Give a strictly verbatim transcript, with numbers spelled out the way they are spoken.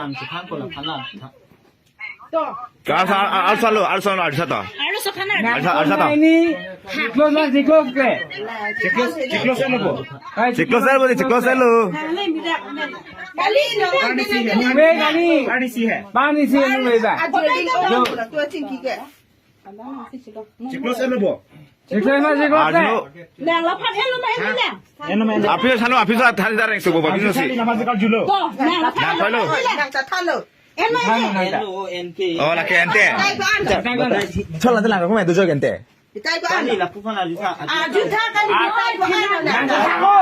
nangchethanpo la aphan la. To. Ka arsa, ar-, arsa lo, arsa lo, arsa to. Arsa aphan ar- Arsa, arsa to. Ini, chiklo na chiklo ke. Chiklo, chiklo selo bo. Hai, chiklo selo bo, chiklo selo. Kali no. Pani si hai. Pani si hai. Pani si hai, pani si hai. Chiklo selo bo. Chiklo na chiklo. Arjulo. Nang laphan elo ma elo nang. Eno ma eno. Aphi salo, aphi sa thari thari subo, aphi si. Chiklo selo nama chiklo julo. To, nang laphan. Nang palo. Nang ta thalo. Eno eno. N O N K. Oh, lake ente. Kai ko an. Chola tela ko me dujo ente. Kai ko an. Kali lapu kan alisa. Ah, juta kali kai ko an. Nang ta thalo.